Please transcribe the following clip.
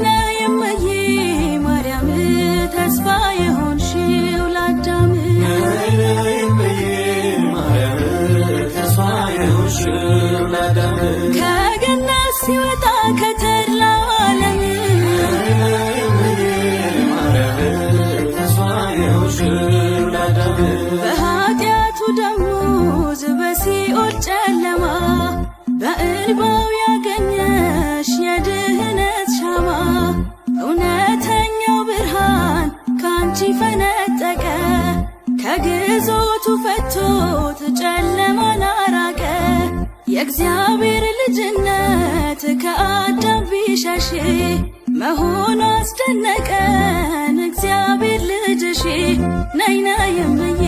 ነይ እመዬ ማርያም ተስፋ የሆንሽው ለአዳም። ነይ ነይ እመዬ ማርያም ተስፋ የሆንሽው ለአዳም። ከገነት ሲወጣ ከተድላው ዓለም ነይ ነይ እመዬ ማርያም ተስፋ የሆንሽው ለአዳም። በኃጢአቱ ደሞዝ በሲኦል ጨለማ በእንባው ያገኘሽ የድህነት ሻማ፣ እውነተኛው ብርሃን ካንቺ ፈነጠቀ፣ ከግዞቱ ፈቶት ጨለማን አራቀ። የእግዚአብሔር ልጅነት ከአዳም ቢሸሽ መሆኑ አስደነቀን እግዚአብሔር ልጅሽ። ነይ ነይ እመዬ